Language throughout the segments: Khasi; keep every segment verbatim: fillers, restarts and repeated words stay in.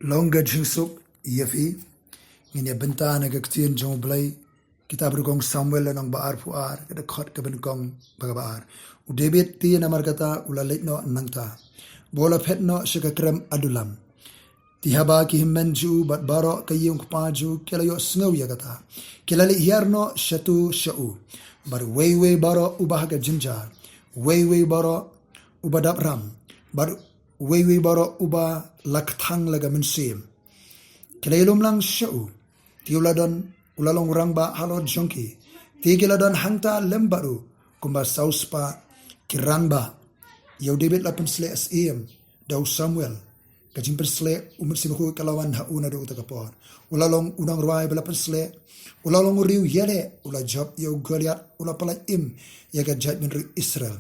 Long ka jingsuk ïa phi. Ngin ïa bynta na ka ktien jong U Blei, kitab Rkong Samuel lynnong ba arphew ar, ka dkhot kaba nyngkong bad kaba ar. U David te namar kata u la leit noh nangta, bad u la phet noh sha ka krem Adullam. Te haba ki hynmen jong u bad baroh ka ïing u kpa jong u ki la ïohsngew ïa kata, ki la leit hiar noh shatu sha u. Bad uwei uwei baroh uba ha ka jynjar, uwei uwei baroh uba dap ram, bad uwei uwei baroh uba la kthang la ka mynsiem, ki la ïalum lang sha u. Te u la don, u la long rangbah halor jong ki. Te ki la don hangta lem bad u kumba saw spah ki rangbah. Ïa u David la pynsleh syiem da u Samuel. Ka jingpynsleh U Mynsiem Bakhuid ka la wan ha u naduh kata ka por. U la long u nongrwai ba la pynsleh. U la long u riew ïaleh, u la jop ïa u Goliath, u la pyllait im ïa ka jaitbynriew Israel.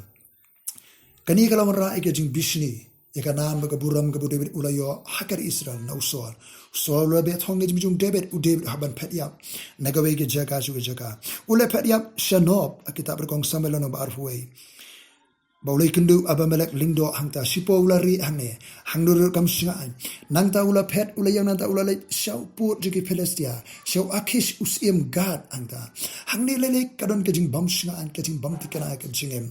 Kane ka la wanrah ïa ka jingbishni ïa ka nam bad ka burom kaba u David u la ïoh ha ka ri Israel na u Saul. U Saul u la beh thong ïa ka jingim jong u David, u David u hap ban phet ïap na kawei ka jaka sha kawei ka jaka. U la phet ïap sha Nob, ha kitab Rkong Samuel lynnong ba arphew wei. Ba u la ïakynduh Abimelek lyngdoh hangta, shipor u la rieh hangne, hangno ruh kam shngaiñ. Nangta u la phet, u la ïeng nangta u la leit sha u pud jong ki Philistia, sha u Akish u syiem Gath hangta. Hangne lei lei ka don ka jingbym shngaiñ, ka jingbym thikna ka jingim.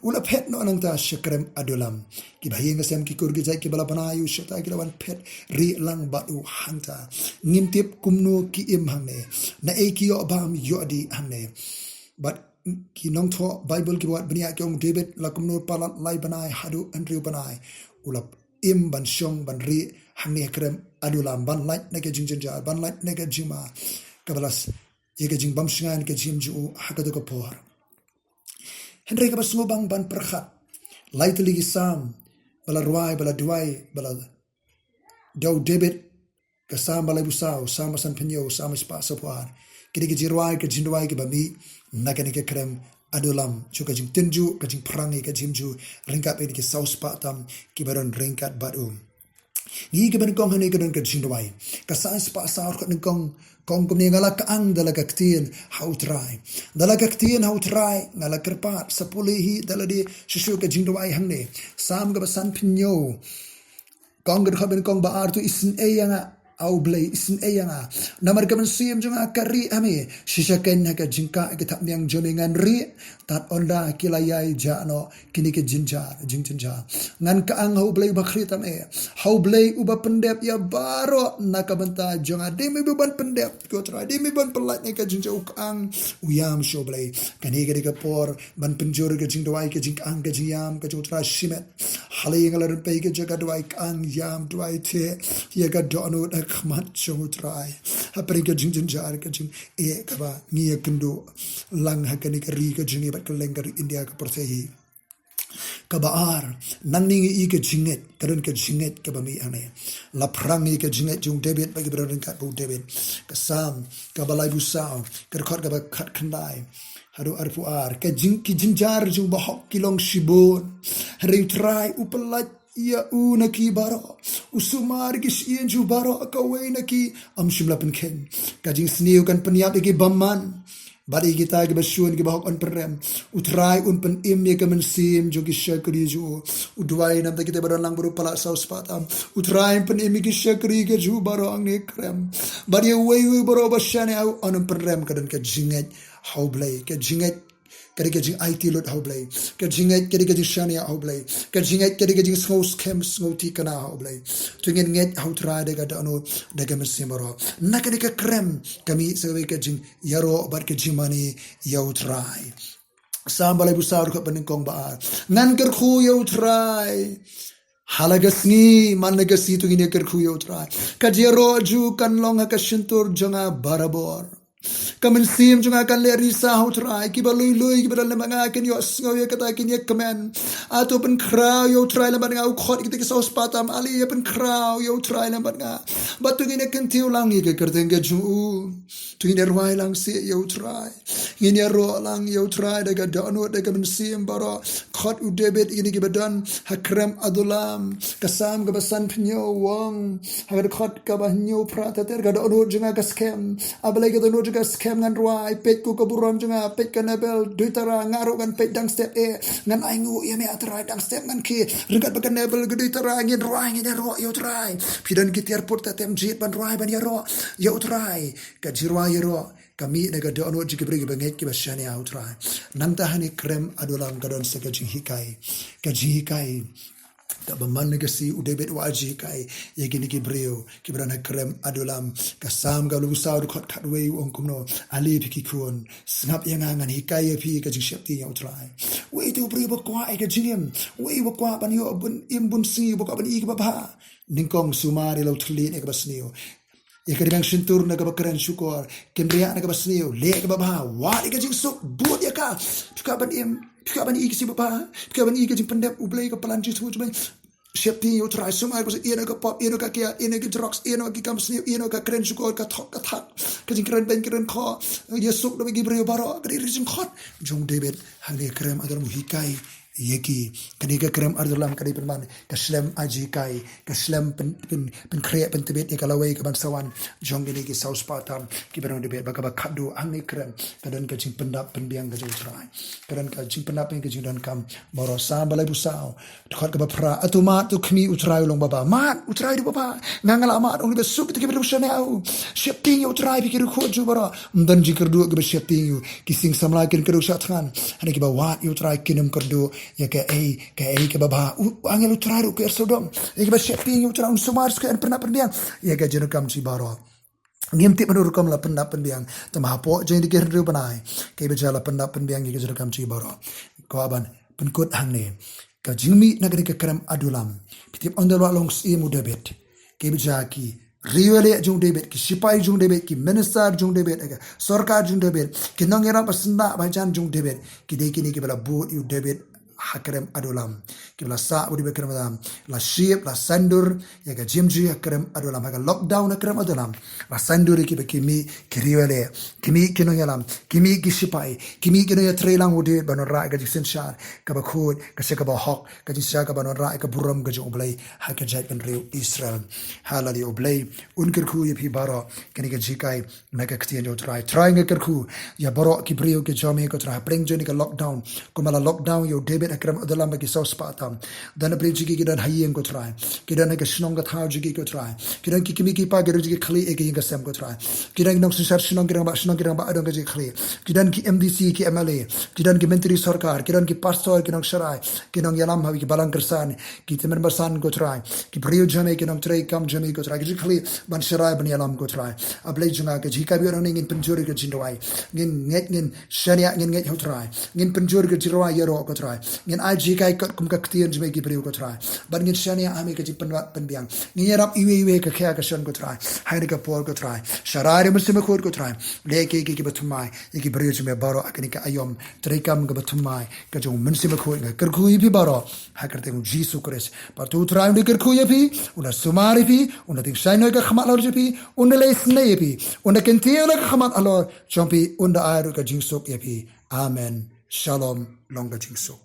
U la phet noh nangta sha krem Adullam. Kiba ha ïing ha sem ki kur ki jait kiba la bna ïa u shata ki la wan phet rieh lang bad u hangta. Ngim tip kumno ki im hangne, naei ki ïoh bam ïoh dih hangne. Bad ki nongthoh Baibl kiba wad bniah ki ong u David la kumno palat lai bnai haduh hynriew bnai u la im ban shong ban rieh hangne ha krem Adullam, ban lait na ka jingjynjar, ban lait na ka jingma kaba la s-, ïa ka jingbym shngaiñ ka jingim jong u ha kato ka por. Hynrei kaba sngewbang ban pyrkhat, lai tylli ki Salm ba la rwai, ba la duwai, ba la da u David, ka Salm ba laiphew saw, Salm ba sanphew hynñiew, Salm ba spah sawphew ar. Ki dei ki jingrwai, ki jingduwai kiba mih na kane ka krem Adullam, jong ka jingtynjuh, ka jingpyrshang ïa ka jingim jong u ryngkat bad ki saw spah tam kiba don ryngkat bad u. Ngi kiba nyngkong hangne ka don ka jingduwai. Ka Salm spah saw dkhot nyngkong ka ong kumne: Nga la kyang da la ka ktien ha U Trai. Da la ka ktien ha U Trai nga la kyrpad, sa pule hi da lade. Shuh shuh ka jingduwai hangne. Salm kaba sanphew hynñiew ka ong ka dkhot ba nyngkong ba ar: To isynei ïa nga, A U Blei, isynei ïa nga. Namar ka mynsiem jong nga ka rieh ha me. Shisha keiñ ha ka jingkah ki thapniang jong me ngan rieh, tad ynda ki la ïai jah noh kine ki jynjar, jingjynjar. Ngan kyang ha U Blei uba khriat tam eh, ha U Blei uba pyndep ïa baroh na ka bynta jong nga. Dei me uba ban pyndep, ko Trai, dei me ban pyllait na ka jingjynjar. U kyang, u ïam sha U Blei. Kane ka dei ka por ban pynjur ka jingduwai, ka jingkyang, ka jingïam ka jong U Trai shimet. Hale nga la rynpei ka jaka duwai, kyang, ïam, duwai te ïa ka dohnud ha khmat jong U Trai. Hapdeng ka jingjynjar, ka jingeh kaba ngi ïakynduh lang ha kane ka ri ka jong ngi bad kylleng ka ri India ka pyrthei hi. Kaba ar, nangne ngi i ka jingngeit, ka don ka jingngeit kaba mih hangne. La pyrshang ïa ka jingngeit jong u David bad kiba don ryngkat bad u David. Ka Salm kaba laiphew saw, ka dkhot kaba khatkhyndai haduh arphew ar. Ka jing, ki jynjar jong u bahok ki long shibun, hynrei U Trai u pyllait ïa u na ki baroh. U sumar ïa ki shyieng jong u baroh, kawei na ki ym shym la pynkheiñ. Ka jingsniew kan pynïap ïa ki bymman, bad ïa kita kiba shun, ki bahok yn pynrem. U Trai un pynim ïa ka mynsiem jong ki shakri jong u. U duwai namar kita ba don lang bad u palat saw spah tam. U Trai un pynim ïa ki shakri ka jong u baroh hangne, kren. Bad ïa uwei uwei baroh ba shaniah ïa u un pynrem. Ka don ka jingngeit ha U Blei, ka jingngeit ka dei ka jingaiti lut ha U Blei. Ka jingngeit ka dei ka jingshaniah ha U Blei. Ka jingngeit ka dei ka jingsngew skhem, sngew thikna ha U Blei. To ngin ngeit ha U Trai da ka dohnud, da ka mynsiem baroh. Na kane ka krem ka mih sa kawei ka jingïaroh bad ka jingmane ïa U Trai. Salm ba laiphew saw, dkhot ba nyngkong ba ar. Ngan kyrkhu ïa U Trai ha la ka sngi, man la ka sngi to ngin ïa kyrkhu ïa U Trai. Ka jingïaroh jong u kan long ha ka shyntur jong nga barabor. Ka mynsiem jong nga kan leh risa ha U Trai. Kiba lui lui kiba don lem bad nga kin ïohsngew ïa kata, kin ïa kmen. A to pynkhraw ïa U Trai lem bad nga, u khot ïa kita ki saw spah tam. Ale ïa pynkhraw ïa U Trai lem bad nga, bad to ngin ïa kyntiew lang ïa ka kyrteng ka jong u. To ngin ïa rwai lang seh ïa U Trai. Ngin ïa ïaroh lang ïa U Trai da ka dohnud da ka mynsiem baroh. Khot u David ïa kine kiba don ha krem Adullam. Ka Salm kaba sanphew hynñiew u ong ha ka dkhot kaba hynñiew phra ter ter, ka dohnud jong nga ka skhem. A Blei, ka dohnud jong nga ka skhem, ngan rwai. Peit ko ka burom jong nga, peit ka Nebel, duitara, nga ruh ngan peit dang step eh. Ngan ainguh ïa me A Trai, dang step ngan khie. Ryngkat bad ka Nebel, ka duitara, ngin rwai, ngin ïaroh ïa U Trai. Phi don ki tiar put, te tem jied ban rwai, ban ïaroh ïa U Trai. Ka jingrwai ïaroh ka mih na ka dohnud jong ki briew kiba ngeit, kiba shaniah ha U Trai. Nangta hangne krem Adullam ka don sa ka jinghikai. Ka jinghikai. Kaba man la ka sngi u David u ai jinghikai ïa kine ki briew kiba don ha krem Adullam. Ka Salm kaba laiphew saw, dkhot khatwei u ong kumno: Ale phi ki khun, sngap ïa nga, ngan hikai ïa phi ka jingsheptieng ïa U Trai. Uei uto u briew ba kwah ïa ka jingim? Uei uba kwah ban ïoh bun im bun sngi, uba kwah ban ïoh kaba bha? Nyngkong sumar ïa la u thylliej na kaba sniew, ïa ka ri bang shyntur na kaba kren shukor, kynriah na kaba sniew, leh kaba bha, wad ïa ka jingsuk, bud ïa ka. Phi kwah ban im, phi kwah ban ïoh ka sngi ba bha, phi kwah ban ïoh ka jingpyndep U Blei, ka plan jong U Trai. Sheptieng ïa U Trai, sumar, ïeh noh ka pop, ïeh noh ka kiad, ïeh noh ki drugs, ïeh noh ki kam sniew, ïeh noh ka kren shukor, ka thok ka thak, ka jingkren beiñ kren khoh, ïa suk da ki briew baroh. Ka dei ka jingkhot jong u David hangne ha krem Adullam, u hikai ïa ki. Kane ka krem Adullam ka dei pynban ka slem ai jinghikai, ka slem pyn, pyn, pynkhreh pyntbit ïa ka lawei ka ban sa wan jong kine ki saw spah tam kiba don ha U David. Bad kaba khatduh, hangne ha krem ka don ka jingpyndap pynbiang ka jong U Trai. Ka don ka jingpyndap pynbiang ka jingdonkam baroh. Salm ba laiphew saw, dkhot kaba phra: Hato mad, to khmih, U Trai u long ba bha? Mad, U Trai u dei ba bha. Nga nga la mad, ong u David, suk ïa kita kiba dang shaniah ha u. Sheptieng ïa U Trai phi ki riewkhuid jong u baroh. Ym don jingkyrduh kiba sheptieng ïa u. Ki sing samla kin kyrduh shah thngan. Hangne kiba wad ïa U Trai kin ym kyrduh ïa kaei kaei kaba bha. U angel U Trai ruh u kyrduh sawdong ïa kiba sheptieng ïa U Trai. Un sumar shuh, un pyndap pynbiang ïa ka jingdonkam jong ki baroh. Ngim tip hangno rukom la pyndap pynbiang, tangba hapoh jong kine ki hynriew bnai, kaei ba jia, la pyndap pynbiang ïa ka jingdonkam jong ki baroh. Kwah ban pynkut hangne ka jingmih na kane ka krem Adullam. Phi tip, ynda la long syiem u David, kaei ba jia, ki riewïaleh jong u David, ki shipai jong u David, ki minister jong u David, ka sorkar jong u David, ki nongïarap ba syndah ba jan jong u David, ki dei kine kiba la bud ïa u David ha krem Adullam. Kiba la sah bad u David ha krem Adullam, la ship, la saiñdur ïa ka jingim jong ki ha krem Adullam, ha ka lockdown ha krem Adullam. La saiñdur ïa ki ba ki mih ki riewïaleh, ki mih ki nongïalam, ki mih ki shipai, ki mih ki nongïatreilang u David ban wanrah ïa ka jingsynshar kaba khuid, ka sha kaba hok, ka jingsynshar kaba wanrah ïa ka burom ka jong U Blei ha ka jaitbynriew Israel. Haleluia. U Blei un kyrkhu ïa phi baroh. Kane ka jinghikai na ka ktien jong U Trai. Trai, nga kyrkhu ïa baroh ki briew ki jong me, ko Trai, hapdeng jong kane ka lockdown. Kumba la lockdown ïa u David ha krem Adullam bad ki saw spah tam. Don ki briew jong ki ki don ha ïing, ko Trai. Ki don ha ka shnong ka thaw jong ki, ko Trai. Ki don ki kmie ki kpa, ki don jong ki khlieh ha ka ïing ka sem, ko Trai. Ki don ki nongsynshar shnong, ki rangbah shnong, ki rangbah adong, ki jong ki khlieh. Ki don ki M D C, ki M L A. Ki don ki myntri sorkar, ki don ki pastor, ki nongsharai, ki nongïalam ha ki balang kyrshan, ki tymmen basan, ko Trai. Ki briew jong me, ki nongtrei kam jong me, ko Trai, ki jong ki khlieh ban sharai ban ïalam, ko Trai. A Blei jong nga, ka jinghikai ba ïoh hangne, ngin pynjur ïa ka jingduwai. Ngin ngeit, ngin shaniah, ngin ngeit ha U Trai. Ngin pynjur ïa ka jingrwai ïaroh, ko Trai. Ngin ai jinghikai katkum ka ktien jong me ïa ki briew, ko Trai. Bad ngin shaniah ha me ka jingpynwad pynbiang. Ngin ïarap iwei iwei ka khia ka shon, ko Trai. Ha kane ka por, ko Trai, sharai da U Mynsiem Bakhuid, ko Trai. Leh kiei kiei kiba thymmai ïa ki briew jong me baroh ha kane ka aïom treikam kaba thymmai ka jong U Mynsiem Bakhuid. Nga kyrkhu ïa phi baroh ha ka kyrteng U Jisu Khrist. Bad to U Trai un da kyrkhu ïa phi, un da sumar ïa phi, un da tyngshaiñ noh ïa ka khmat halor jong phi, un da leh isynei ïa phi, un da kyntiew noh ïa ka khmat halor jong phi, un da ai ruh ka jingsuk ïa phi. Amen. Shalom, long ka jingsuk.